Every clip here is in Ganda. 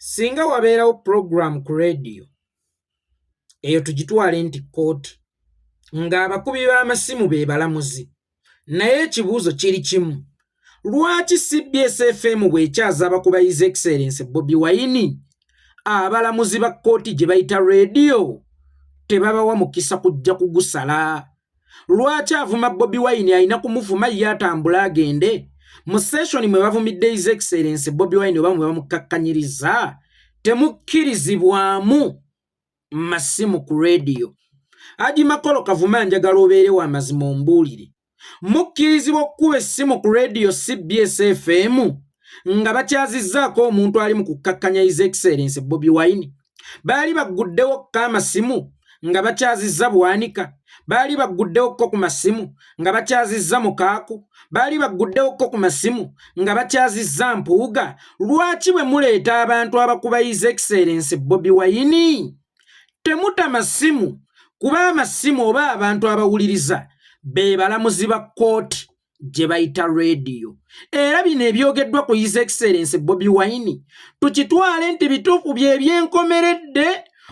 Singa wabeerawo pulogulaamu ku leediyo, eyo tugitwale nti kkooti, ng'abakubi b'amasimu be balamuzi. Naye ekibuuzo kiri kimu, lwaki CBS FM bw'ekyaza abakuba His Excellency Bobi Wine, abalamuzi ba kkooti gye bayita leediyo tebabawa mukisa kujja kugusala? Lwaki avuma Bobi Wine alina kumuvuma ye atambule agende mu session mwe bavumidde His Excellency Bobi Wine oba mwe bamukkakkanyiriza? Temukkirizibwamu masimu ku rediyo. Haji Makolo Kavuma, njagala obeere wa mazima ombuulire, mukkirizibwa okukuba essimu ku rediyo CBS FM nga bakyazizzaako omuntu ali mu kukkakkanya His Excellency Bobi Wine? Baali bagguddewo ko amasimu nga bakyazizza Bwanika? Baali bagguddewo ko ku masimu nga bakyazizza Mukaaku? Baali bagguddewo ko ku masimu nga bakyazizza Mpuuga? Lwaki bwe muleeta abantu abakuba His Excellency Bobi Wine temuta masimu? Kuba amasimu oba abantu abawuliriza be balamuzi ba kkooti gye bayita rediyo. Era bino ebyogeddwa ku His Excellency Bobi Wine tukitwale nti bituufu bye byenkomeredde,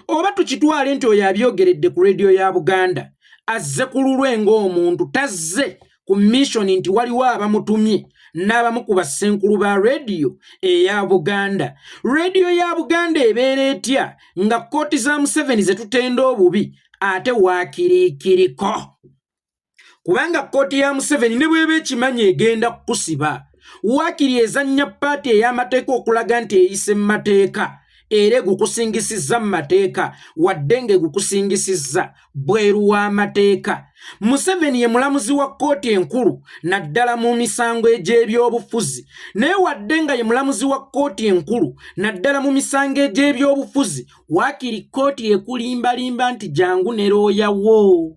oba tukitwale nti oyo abyogeredde ku rediyo ya Buganda azze ku lulwe ng'omuntu, tazze ku mission nti waliwo abamutumye n'abamu ku bassenkulu ba rediyo eya Buganda? Rediyo ya Buganda ebeera etya nga kkooti za Museveni ze tutenda obubi ate waakiriikiriko? Kubanga kkooti ya Museveni ne bw'eba ekimanyi egenda kukusiba, waakiri ezannya part ey'amateeka okulaga nti eyise mu mateeka era egukusingisizza mu mateeka, wadde ng'egukusingisizza bweru w'amateeka. Museveni ye mulamuzi wa kkooti enkulu naddala mu misango egy'ebyobufuzi, naye wadde nga ye mulamuzi wa kkooti enkulu naddala mu misango egy'ebyobufuzi, waakiri kkooti ekulimbalimba nti jangu ne looya wo,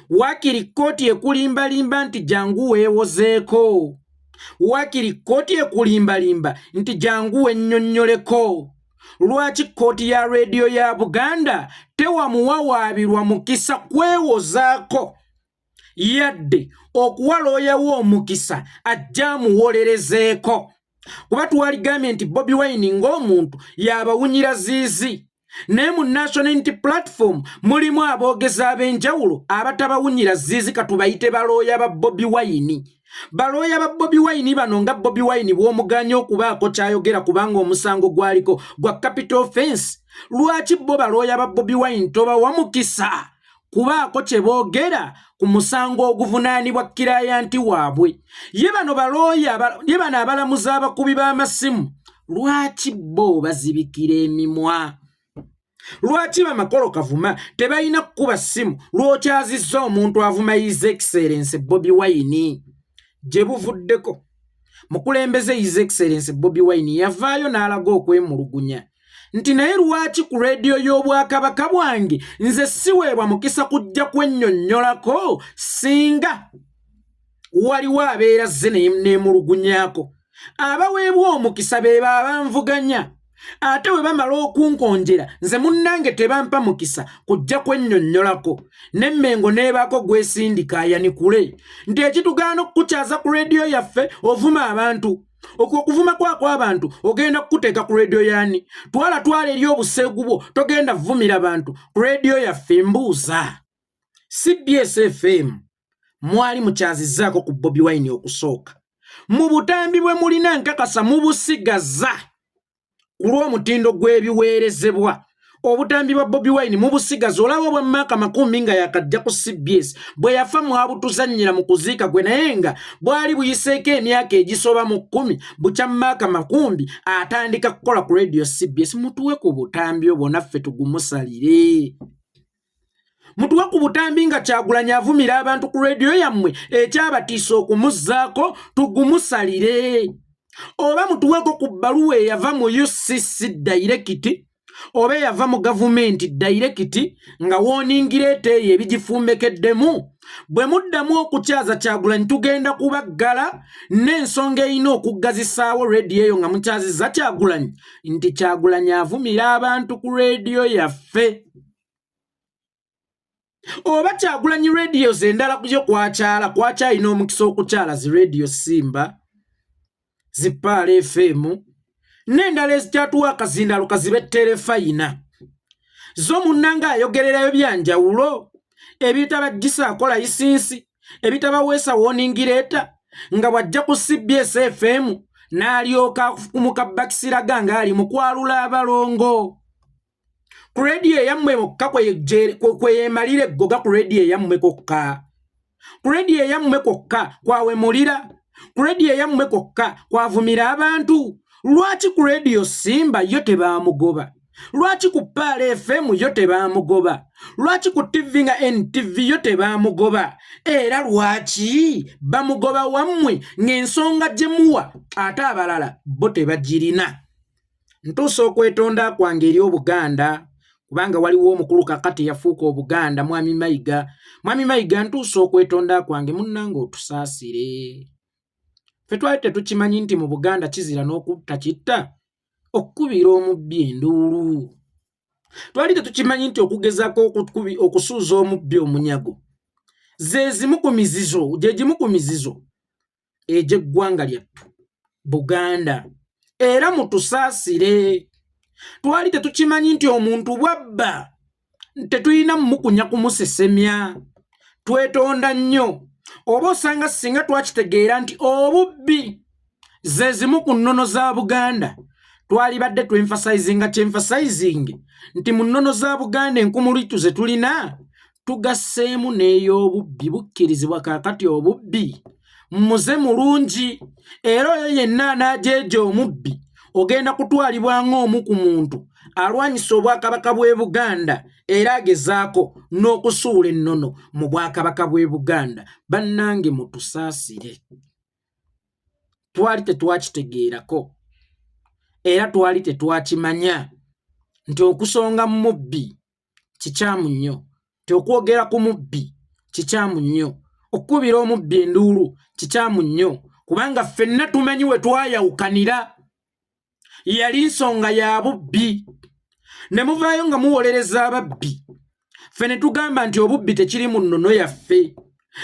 waakiri kkooti ekulimbalimba nti jangu weewozeeko, waakiri kkooti ekulimbalimba nti jangu wennyonnyoleko. Lwaki kkooti ya rediyo ya Buganda tewa muwawaabirwa mukisa kwewozaako, yadde okuwa looya we omukisa ajja amuwolerezeeko? Kuba twaligambye nti Bobi Wine ng'omuntu yabawunyira ziizi, naye mu National Unity Platform mulimu aboogezi ab'enjawulo abatabawunyira ziizi. Katubayite balooya ba Bobi Wine. Balooya ba Bobi Wine bano, nga Bobi Wine bw'omuganya okubaako kyayogera kubanga omusango gwaliko gwa capital offense, lwaki bo balooya ba Bobi Wine tobawa mukisa kubaako kye boogera ku musango oguvunaanibwa client waabwe? Ye bano balooya, ye bano abalamuzi abakubi b'amasimu, lwaki bo bazibikira emimwa? Lwaki Bamakolo Kavuma tebalina kukuba ssimu lw'okyazizza omuntu avuma His Excellence Bobi Wine? Gye buvuddeko mukulembeze His Excellence Bobi Wine yavaayo n'alaga okwemulugunya nti naye lwaki ku rediyo y'obwakabaka bwange nze siweebwa mukisa kujja kwennyonnyolako singa waliwo abeera zze neemulugunyaako? Abaweebwa omukisa be baabanvuganya, ate bwe bamala okunkonjera nze munnange tebampa mukisa kujja kwennyonnyolako. N'emmengo n'ebaako gwesindika ayanikule nti ekitugaana okukukyaza ku rediyo yaffe, ovuma abantu. Okwo okuvuma kwako abantu ogenda kukuteeka ku rediyo yani? Twala, twala eri obuseegu bwo, togenda vumira bantu ku rediyo yaffe. Mbuuza, CBS FM mwali mukyazizzaako ku Bobi Wine okusooka? Mu butambi bwe mulina, nkakasa mubusigaza ku lw'omutindo gw'ebiweerezebwa. Obutambi bwa Bobi Wine mubusigaza. Olaba obwa Maaka Makumbi nga yakajja ku CBS, bwe yafa mwabutuzannyira mu kuziika gwe, naye nga bwali buyiseeko emyaka egisoba mu 10 bukya Maaka Makumbi atandika kukola ku radio CBS. Mutuwe ku butambi obwo naffe tugumusalire. Mutuwe ku butambi nga Kyagulanyi avumira abantu ku rediyo yammwe ekyabatiisa okumuzzaako, tugumusalire. Oba mutuweeko ku bbaluwa eyava mu UCC direct oba eyava mu gavumenti direct nga wooningira eteeyo ebigifumbekeddemu: bwe muddamu okukyaza Kyagulanyi tugenda kubaggala, n'ensonga erina okuggazisaawo rediyo eyo nga mukyazizza Kyagulanyi nti Kyagulanyi avumira abantu ku rediyo yaffe. Oba Kyagulanyi radios endala yo kwakyala, kwakyalina omukisa okukyala zi Radio Simba, zi Pearl FM. N'endala ezikyatuwa akazindaalo kazibe terefayina zo munnange ayogererayo byanjawulo ebitabagisaako layisinsi, ebitabaweesa woningireeta, nga bw'ajja ku CBS FM n'alyoka afukumuka bakisiraga ng'ali mu kwalula abalongo. Ku rediyo eyammwe mokka kweyemalira eggoga, ku rediyo eyammwe kokka, ku rediyo eyammwe kwokka kwawemulira, ku rediyo eyammwe kwokka kwavumira abantu. Lwaki ku rediyo Simba yo tebaamugoba? Lwaki ku Paala FM yo tebaamugoba? Lwaki ku TV nga NTV yo tebaamugoba? Era lwaki bamugoba wammwe ng'ensonga gye muwa ate abalala bo tebagirina? Ntuusa okwetonda kwange eri Obuganda, kubanga waliwo omukulu kakati yafuuka Obuganda, Mwami Mayiga. Mwami Mayiga, ntuusa okwetonda kwange, munnange, otusaasire. Ffe twali tetukimanyi nti mu Buganda kizira n'okutta kitta okukubira omubbi enduulu. Twali tetukimanyi nti okugezaako okusuuza omubbi omunyago ze zimu ku mizizo, gye gimu ku mizizo egy'eggwanga lyattu Buganda. Era mutusaasire, twali tetukimanyi nti omuntu bwabba tetulina mumukunya kumusesemya. Twetonda nnyo. Oba osanga singa twakitegeera nti obubbi ze zimu ku nnono za Buganda, twalibadde twemphasizinga kyemphasizing nti mu nnono za Buganda enkumulitu ze tulina tugasseemu n'ey'obubbi bukkirizibwa. Kaakati obubbi muze mulungi, era oyo yenna anaajeeja omubbi ogenda kutwalibwa ng'omu ku muntu alwanyisa obwakabaka bw'e Buganda era agezaako n'okusuula ennono mu bwakabaka bw'e Buganda. Bannange, mutusaasire, twali tetwakitegeerako era twali tetwakimanya nti okusonga mu mubbi kikyamu nnyo, nti okwogera ku mubbi kikyamu nnyo, okukubira omubbi enduulu kikyamu nnyo, kubanga ffenna tumanyi we twayawukanira yali nsonga ya bubbi, ne muvaayo nga muwolereza ababbi. Ffe ne tugamba nti obubbi tekiri mu nnono yaffe,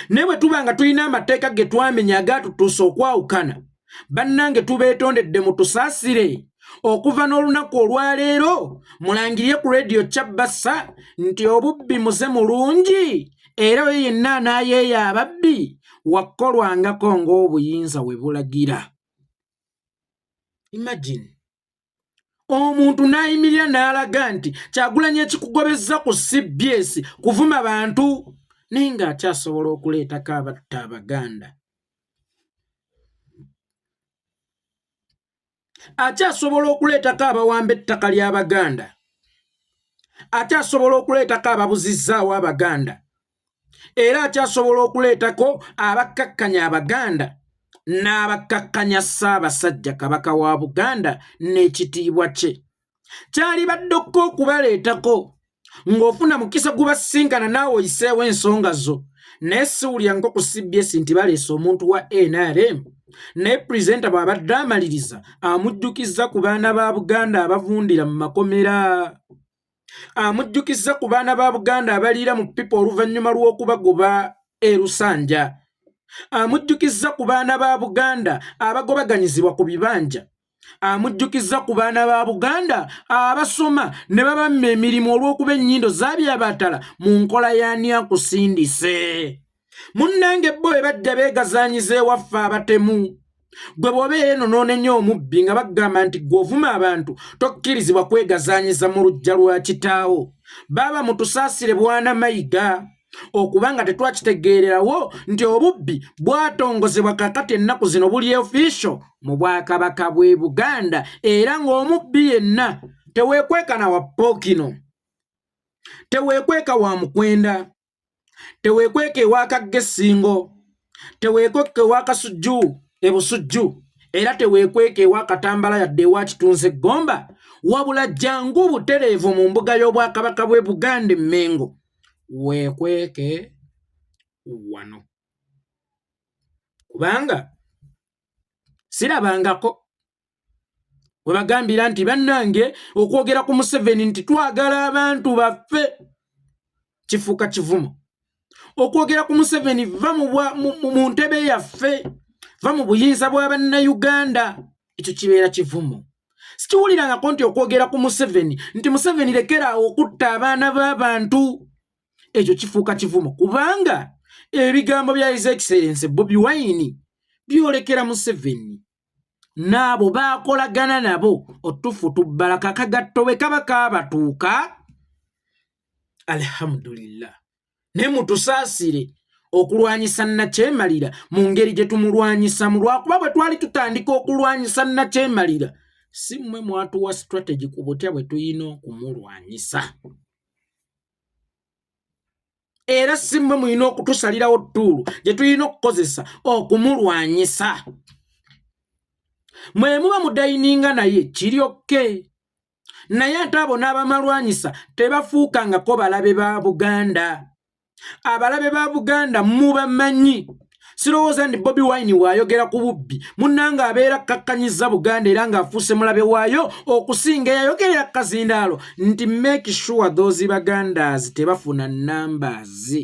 naye bwe tuba nga tulina amateeka ge twamenya agaatutuusa okwawukana, bannange tubeetondedde, mutusaasire. Okuva n'olunaku olwaleero mulangirye ku rediyo Kyabbasa nti obubbi muze mulungi, era oyo yenna anaayeeya ababbi wakkolwangako ng'obuyinza we bulagira. Imagine omuntu n'ayimirira n'alaga nti Kyagulanyi ekikugobezza ku CBS kuvuma bantu, naye ng'akyasobola okuleetako abatta Abaganda, akyasobola okuleetako abawamba ettaka ly'Abaganda, akyasobola okuleetako ababuzizzaawo Abaganda, era akyasobola okuleetako abakkakkanya Abaganda n'abakkakkanya Ssaabasajja Kabaka wa Buganda n'ekitiibwa kye. Kyalibadde okko okubaleetako ng'ofuna mukisa gubasinkana naawe oyiseewo ensonga zo, naye siwulira nko ku CBS nti baleese omuntu wa NRM, naye pulezidenta bw'abadde amaliriza amujjukizza ku baana ba Buganda abavundira mu makomera, amujjukizza ku baana ba Buganda abaliira mu pipa oluvannyuma lw'okubagoba e Lusanja, amujjukizza ku baana ba Buganda abagobaganyizibwa ku bibanja, amujjukizza ku baana ba Buganda abasoma ne babamma emirimu olw'okuba ennyindo zabyabatala mu nkola y'ani akusindise. Munnange, bo bwe bajja beegazaanyiza ewaffe abatemu. Gwe bw'obeera eno n'onenya omubbi nga bagamba nti gwe ovuma abantu, tokkirizibwa kwegazaanyiza mu luggya lwa kitaawo. Baaba mutusaasire bwana Mayiga, okuba nga tetwakitegeererawo nti obubbi bwatongozebwa kakati ennaku zino buli official mu bwakabaka bw'e Buganda, era ng'omubbi yenna teweekwekana wa Pookino, teweekweka wa Mukwenda, teweekweka ewa Kagge Ssingo, teweekweka ewa Kasujju e Busujju, era teweekweka ewa Katambala yadde ewa Kitunzi Eggomba, wabula jangu butereevu mu mbuga y'obwakabaka bw'e Buganda Emmengo, weekweke wano, kubanga sirabangako we bagambira nti bannange okwogera ku Museveni nti twagala abantu baffe kifuuka kivumo, okwogera ku Museveni va mu ntebe yaffe, va mu buyinza bwa Bannayuganda, ekyo kibeera kivumo. Sikiwulirangako nti okwogera ku Museveni nti Museveni lekeraawo okutta abaana b'abantu, ekyo kifuuka kivumo, kubanga ebigambo bya His Excellence Bobi Wine byolekera Museveni n'abo baakolagana nabo otufutubbala. Kakagatto bwe kaba kaabatuuka, alhamdulillah, naye mutusaasire okulwanyisa Nakyemalira mu ngeri gye tumulwanyisamu, lwakuba bwe twali tutandika okulwanyisa Nakyemalira, si mmwe mwatuwa strategy ku butya bwe tulina okumulwanyisa, era si mmwe mulina okutusalirawo ttuulu gye tulina okukozesa okumulwanyisa. Mwe muba mudayininga naye kiri okay, naye ate abo n'abamalwanyisa tebafuukangako balabe ba Buganda. Abalabe ba Buganda mubamanyi. Sirowooza nti Bobi Wine waayogera ku bubbi munnanga abeera akkakkanyiza Buganda era ng'afuuse mulabe waayo, okusinga eyayogerera kazindaalo nti make sure those Bagandas tebafuna numbers.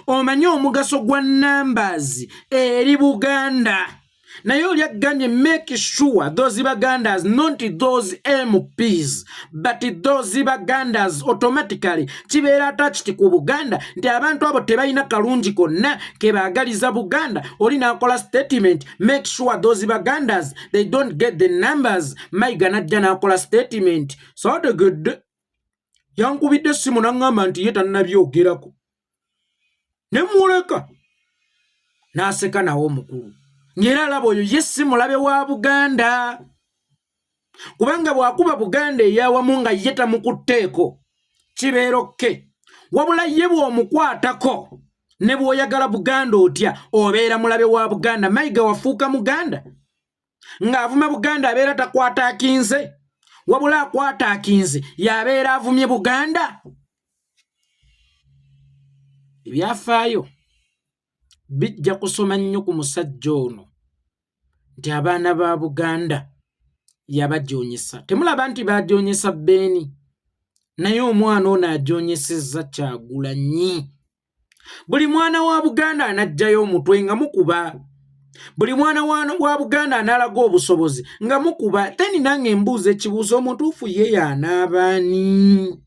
Omanyi omugaso gwa numbers eri Buganda, naye oli agambye make sure those Bagandas, not those MPs but those Bagandas, automatically kibeera attached ku Buganda nti abantu abo tebalina kalungi konna kebaagaliza Buganda. Oli n'akola statement, make sure those Bagandas, they don't get the numbers. Mayiga najja n'akola statement, saategedde, yankubidde essimu n'aŋŋamba nti ye tannabyogerako, ne muleka n'aseka nawe omukulu, ng'era alaba oyo ye si mulabe wa Buganda, kubanga bw'akuba Buganda eyawamu nga ye tamukutteeko kibeera okay, wabula ye bw'omukwatako ne bw'oyagala Buganda otya, obeera mulabe wa Buganda. Mayiga wafuuka Muganda ng'avuma Buganda, abeera takwata akinze, wabula akwata akinze y'abeera avumye Buganda. Ebyafaayo bijja kusoma nnyo ku musajja ono nti abaana ba Buganda yabajoonyesa. Temulaba nti bajoonyesa Beeni, naye omwana ono ajoonyesezza Kyagulanyi. Buli mwana wa Buganda anajjayo omutwe nga mukuba, buli mwana wa Buganda analaga obusobozi nga mukuba. Then nange embuuza ekibuuzo, omutuufu ye yanaabaani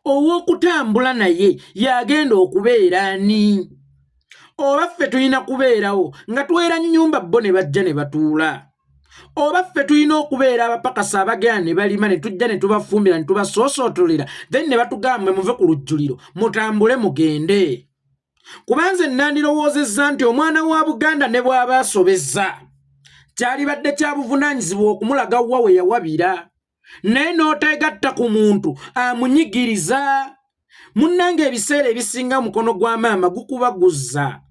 ow'okutambula naye yagenda okubeera ani? Oba ffe tulina kubeerawo nga twera nnyumba, bo ne bajja ne batuula? Oba ffe tulina okubeera abapakasa abagenda ne balima, ne tujja ne tubafumbira ne tubasoosootolera, then ne batugamba muve ku lujjuliro mutambule mugende? Kuba nze nandirowoozezza nti omwana wa Buganda ne bw'aba asobezza, kyalibadde kya buvunaanyizibwa okumulaga wa we yawabira, naye n'oteegatta ku muntu amunyigiriza. Munnange, ebiseera ebisinga omukono gwa maama gukubaguza.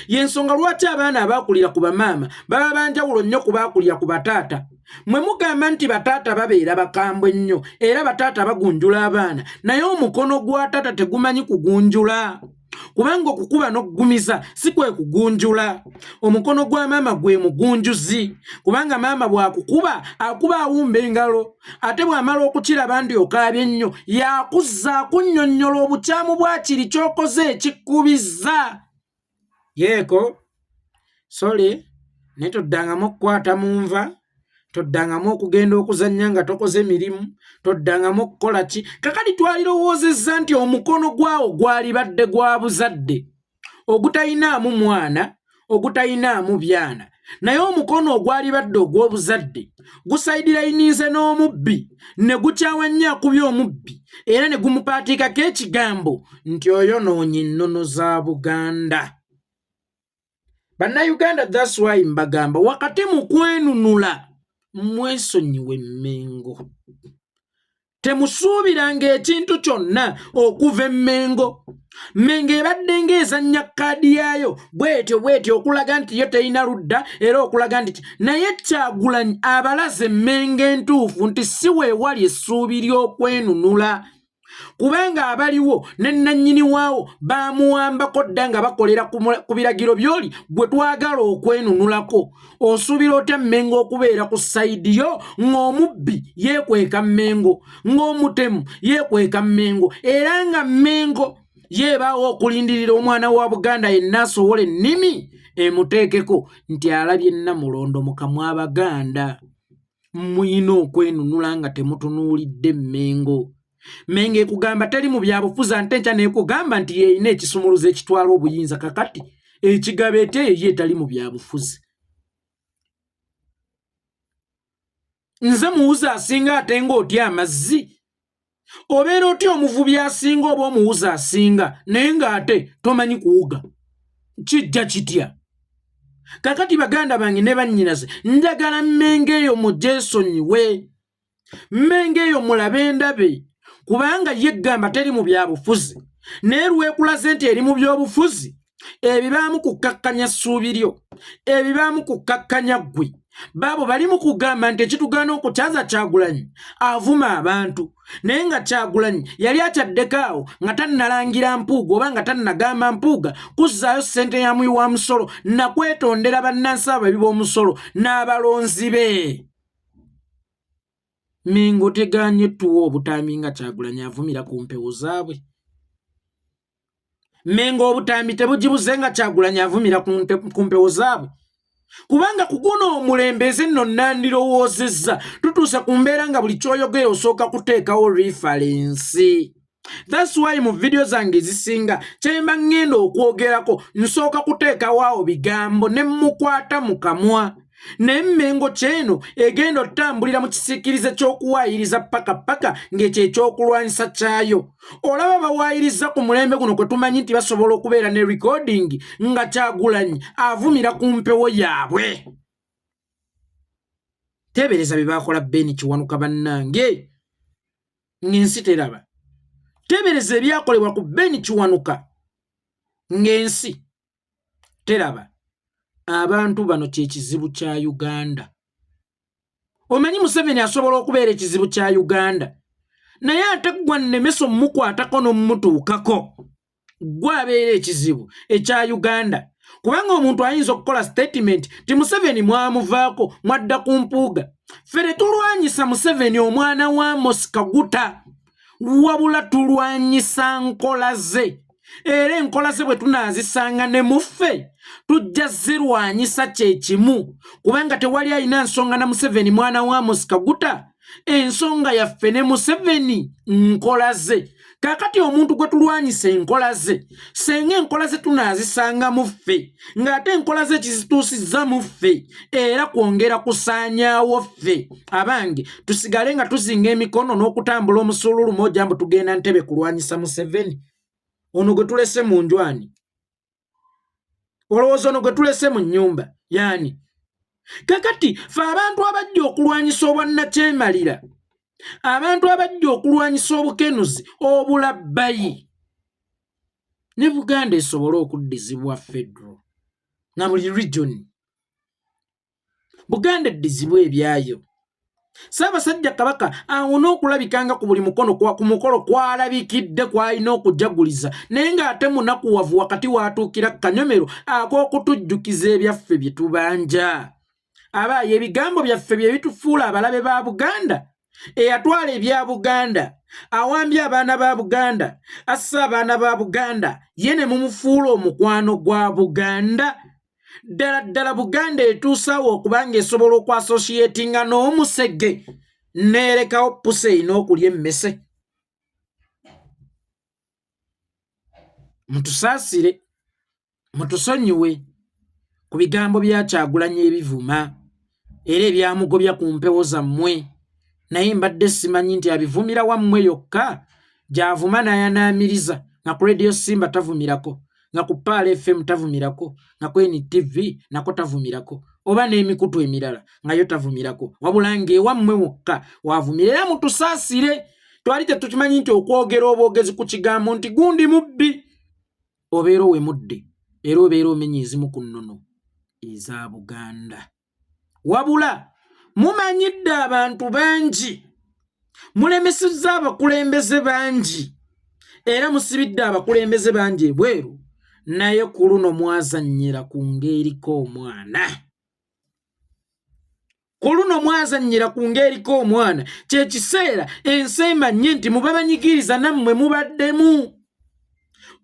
Yensonga lwaki abaana abaakulira ku bamaama baba banjawulo nnyo ku baakulira ku bataata. Mwe mugamba nti bataata babeera bakambwe nnyo era bataata bagunjula abaana, naye omukono gwa taata tegumanyi kugunjula, kubanga okukuba n'okuggumiza si kwe kugunjula. Omukono gwa maama gwe mugunjuzi, kubanga maama bw'akukuba akuba awumba engalo, ate bw'amala okukiraba nti okaabye nnyo, yakuzza akunnyonnyola obukyamu bwa kiri ky'okoze ekikubizza. Yeeko sole, naye toddangamu okukwata mu nva, toddangamu okugenda okuzannya nga tokoze mirimu, toddangamu okukola ki. Kakati twalirowoozezza nti omukono gwawo gwalibadde gwa buzadde ogutayinaamu mwana, ogutayinaamu byana, naye omukono ogwalibadde ogw'obuzadde gusayidirayinize n'omubbi ne gukyawa nnyo akubye omubbi, era ne gumupaatiikako ekigambo nti oyonoonye ennono za Buganda. Bannayuganda, that's why mbagamba, wakati mu kwenunula, mwesonyiwe Mmengo. Temusuubiranga ekintu kyonna okuva Emmengo. Mmengo ebadde ng'ezannya kaadi yaayo bwetyo bwetyo okulaga nti yo terina ludda, era okulaga nti, naye Kyagulanyi abalaze Emmengo entuufu nti si weewali essuubi ly'okwenunula, kubanga abaliwo ne nannyini waawo baamuwambako dda nga bakolera ku biragiro by'oli gwe twagala okwenunulako. Osuubira otya Mmengo okubeera ku side yo ng'omubbi yeekweka Mmengo, ng'omutemu yeekweka Mmengo, era nga Mmengo yeebaawo okulindirira omwana wa Buganda yenna asobola ennimi emuteekeko nti alabye Nnamulondo mukamwa Abaganda? Muyina okwenunula nga temutunuulidde Mmengo. Mmengo ekugamba teri mu byabufuzi, ante enkya nekugamba nti yeeyina ekisumuluzo ekitwala obuyinza. Kakati ekigabo etya eyo etali mu byabufuzi? Nze muwuzi asinga ate ng'otya amazzi? Obeera otya omuvubi asinga oba omuwuzi asinga naye ng'ate tomanyi kuwuga? Kijja kitya? Kakati baganda bange ne bannyinaze, njagala Mmengo eyo mugyesonyiwe, Mmengo eyo mulabe endabe, kubanga ye gamba teri mu byabufuzi, naye lwekulaze nti eri mu byobufuzi. Ebibaamu kukkakkanya ssuubi lyo, ebibaamu kukkakkanya ggwe. Baabo bali mu kugamba nti ekitugaana okukyaza Kyagulanyi avuma abantu, naye nga Kyagulanyi yali akyaddeko awo nga tannalangira Mpuuga oba nga tannagamba Mpuuga kuzzaayo ssente ya muwi wa musolo nakwetondera bannansi ababi b'omusolo n'abalonzi be. Mengo teganye tuwa obutambi nga Kyagulanyi avumira ku mpewo zaabwe. Mengo obutambi tebugibuze nga Kyagulanyi avumira ku mpewo zaabwe, kubanga ku guno omulembe nze nno nandirowoozezza tutuuse ku mbeera nga buli ky'oyogera osooka kuteekawo referensi. That's why mu vidiyo zange ezisinga kyemba ŋŋenda okwogerako nsooka kuteekawo awo bigambo ne mukwata mu kamwa. Naye Mmengo kyeno egenda otambulira mu kisiikirize ky'okuwaayiriza paka paka ng'ekyo ekyokulwanyisa kyayo. Olaba bawaayiriza ku mulembe guno kwe tumanyi nti basobola okubeera ne recording nga Kyagulanyi avumira ku mpewo yaabwe. Teebereza bye baakola Ben Kiwanuka bannange ng'ensi teraba. Teebereza ebyakolebwa ku Ben Kiwanuka ng'ensi teraba. Abantu bano kye kizibu kya Uganda. Omanyi Museveni asobola okubeera ekizibu kya Uganda, naye ate gwa nnemesa omukwatako n'omutuukako, gwe abeera ekizibu ekya Uganda. Kubanga omuntu ayinza okukola statement ti Museveni mwamuvaako mwadda ku Mpuuga. Ffe tetulwanyisa Museveni omwana wa Amos Kaguta, wabula tulwanyisa nkola ze, era enkola ze bwe tunaazisanga ne muffe tujja zirwanyisa kyekimu, kubanga tewali alina nsonga na Museveni mwana wa Amos Kaguta. Ensonga yaffe ne Museveni nkola ze. Kaakati omuntu gwe tulwanyisa enkola ze, senga enkola ze tunaazisanga mu ffe, ng'ate enkola ze kizituusizza mu ffe era kwongera kusaanyaawo ffe. Abange tusigale nga tuzinga emikono n'okutambula omusuululu moja mbu tugenda Ntebe kulwanyisa Museveni. Ono gwe tulese mu njwani, olowooza ono gwe tulese mu nnyumba yaani? Kakati fe abantu abajja okulwanyisa obwannakyemalira, abantu abajja okulwanyisa obukenuzi, obulabbayi, ne Buganda esobole okuddizibwa federal na buli region Buganda eddizibwa ebyayo. Ssaabasajja Kabaka awona okulabika nga ku buli mukono ku mukolo kwalabikidde kwalina okujaguliza, naye ng'ate munakuwavu wakati w'atuukira kanyomero ak'okutujjukiza ebyaffe bye tubanja. Abaayo ebigambo byaffe bye bitufuula abalabe ba Buganda. Eyatwala ebya Buganda, awambye abaana ba Buganda, asse abaana ba Buganda, ye ne mumufuula omukwano gwa Buganda. Ddala ddala Buganda etuusaawo okuba ng'esobola okwasosiyetinga n'omusege n'erekawo pusa erina okulya emmese. Mutusaasire, mutusonyiwe ku bigambo bya Kyagulanyi ebivuma era ebyamugobya ku mpewo zammwe, naye mbadde simanyi nti abivumira wammwe yokka gy'avuma n'ayanaamiriza, nga ku Radio Simba tavumirako, nga ku Pearl FM tavumirako, nga ku NTV nako tavumirako, oba n'emikutu emirala nga yo tavumirako, wabula ng'ewammwe wokka wavumira. Era mutusaasire, twali tetukimanyi nti okwogera obwogezi ku kigambo nti gundi mubbi obeera owemudde era obeera omenya ezimu ku nnono eza Buganda. Wabula mumanyidde abantu bangi, mulemesezza abakulembeze bangi, era musibidde abakulembeze bangi ebweru, naye ku luno mwazannyira ku ng'eriko omwana. Ku luno mwazannyira ku ng'eriko omwana. Kye kiseera ensi emanye nti mubabanyigiriza nammwe mubaddemu.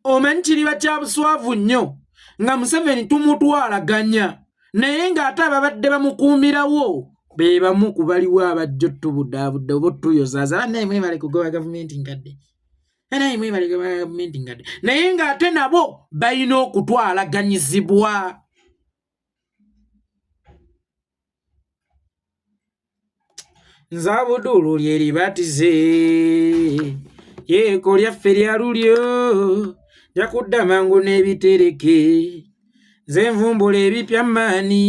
Omanyi kiriba kya buswavu nnyo nga Museveni tumutwalaganya, naye ng'ate ababadde bamukuumirawo Be bamu ku baliwo abajja otubudaabuda oba otuyozaaza, bannaye mwebale kugoba gavumenti nkadde, naye mwebale kugoba gavumenti nkadde, naye ng'ate nabo balina okutwalaganyizibwa. Nze Abudulu lyeribatize yeeko lyaffe lya lulyo, nja kudda mangu n'ebitereke, nze nvumbula ebipya maani.